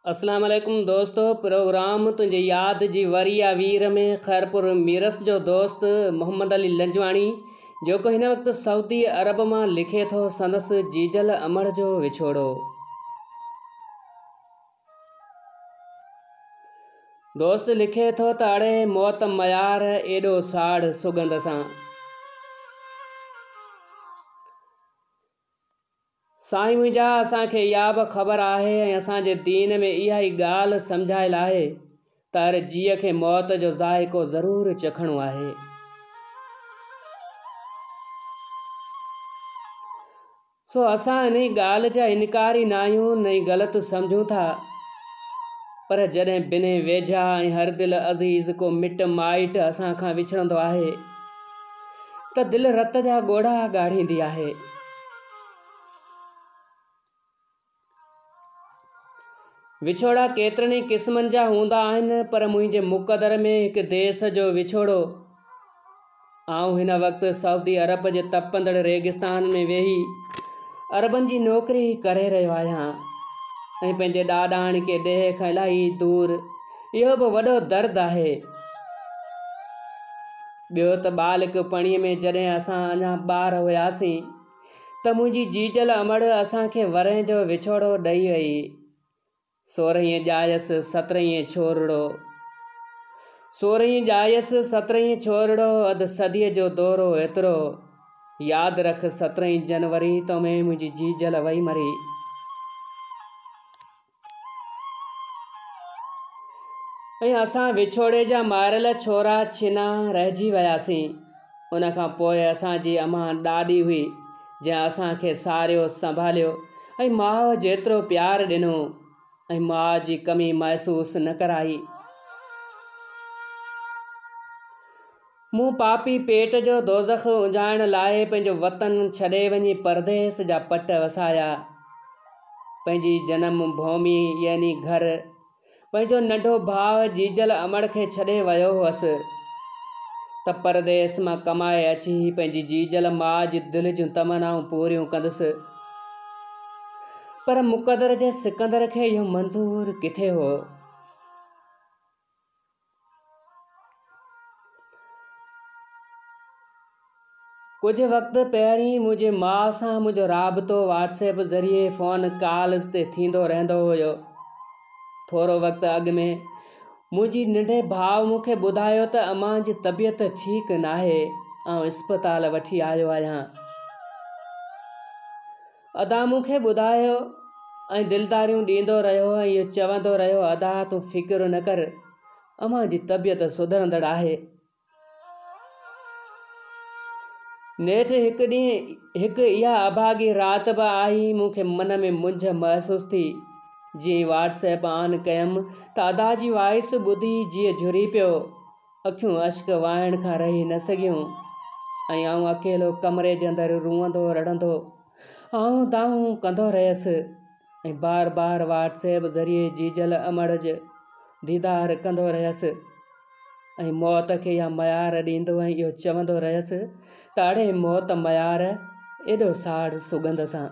اسلام عليڪم دوستو پروگرام تنهنجي ياد جي وري آ وير ۾ خيرپور ميرس جو دوست محمد علي لنجواڻي جيڪو هن وقت سعودي عرب مان لکي ٿو سندس جيجل امڙ جو وڇوڙو. دوست لکي ٿو ته اڙي موت ميار ايڏو ساڙ سڳنڌ سان. سائين منهنجا اسان کي اها به خبر آهي ۽ اسان جي دين ۾ اها ئي ڳالهه سمجهايل آهي ته هر جيء کي موت جو ذائقو ضرور چکڻو آهي. سو اسان انهي ڳالهه جا انڪاري ناهيون نه ئي غلط سمجهون ٿا پر جڏهن بنهه ويجها ۽ هر دل عزيز ڪو مٽ مائٽ اسان کان وڇڙندو آهي ته دل رت جا ڳوڙها ڳاڙيندي آهي. وڇوڙا ڪيترن ئي قسمن جا هوندا آهن پر منهنجي مقدر ۾ هڪ ديس جو وڇوڙو. آئون هن وقت سعودي عرب جي تپندڙ ريگستان ۾ ويهي عربن جي نوڪري ڪري رهيو آهيان ۽ پنهنجي ڏاڏاڻڪي ڏيهه کان الاهي دور. اهو به وڏو درد آهي. ٻيو ته ٻالڪپڻي ۾ جڏهن اسان اڃا ٻار هياسين ته منهنجي جيجل امڙ اسان کي ورهين جو وڇوڙو ڏئي وئي. سورهين ڄايس سترهين ڇورڙو. سورهين ڄايس سترهين ڇورڙو اڌ صديء جو دورو ايترو. ياد رک سترهين جنوري تو ۾ منهنجي جيجل وئي مري. ۽ اسان وڇوڙي جا ماريل ڇورا ڇنا رهجي وياسين. ان کان پوء اسان جي امان ڏاڏي هئي، جنهن اسان کي ساريو سنڀاليو ۽ ماء جيترو پيار ڏنو ۽ ماء جي ڪمي محسوس نه ڪرائي. مون پاپي پيٽ جو دوزخ اجهائڻ لاء پنهنجو وطن ڇڏي وڃي پرديس جا پٽ وسايا. پنهنجي جنم ڀومي يعني گهر، پنهنجو ننڍو ڀاء جيجل امڙ کي ڇڏي ويو هئس ته پرديس مان ڪمائي اچي پنهنجي جيجل ماء جي دل جون تمنائون پوريون ڪندس. پر مقدر جي سڪندر کي اهو منظور ڪٿي هو. ڪجهه وقت پهرين منهنجي ماء سان منهنجو رابطو واٽس ايپ ذريعي فون ڪالز تي ٿيندو رهندو هيو. ٿورو وقت اڳ ۾ منهنجي ننڍي ڀاء مون کي ٻڌايو ته امان جي طبيعت ٺيڪ ناهي، آئون اسپتال وٺي آيو آهيان. ادا مون کي ٻڌايو ۽ دلداريون ڏيندو رهيو ۽ اهو چوندو رهيو ادا تون فڪر نه ڪر امان جي طبيعت سڌرندڙ آهي. نيٺ هڪ ڏينهن هڪ اها اڀاڳي رات به آئي مون کي من ۾ مونجهه محسوس ٿي. جيئن ئي واٽس ايپ آن ڪيم ته ادا جي وائس ٻڌي جيء جهري پيو. اکيون اشڪ وهائڻ کان رهي نه سگهيون ۽ آئون اڪيلو ڪمري جي اندر روئندو رڙندو آهون دانهون ڪندو رهيس ۽ بار بار واٽس ايپ ذريعي جيجل امڙ جو ديدار ڪندو رهيس ۽ موت کي اها ميار ڏيندو ۽ اهو چوندو رهيس ته اڙي موت ميار ايڏو ساڙ سڳنڌ سان.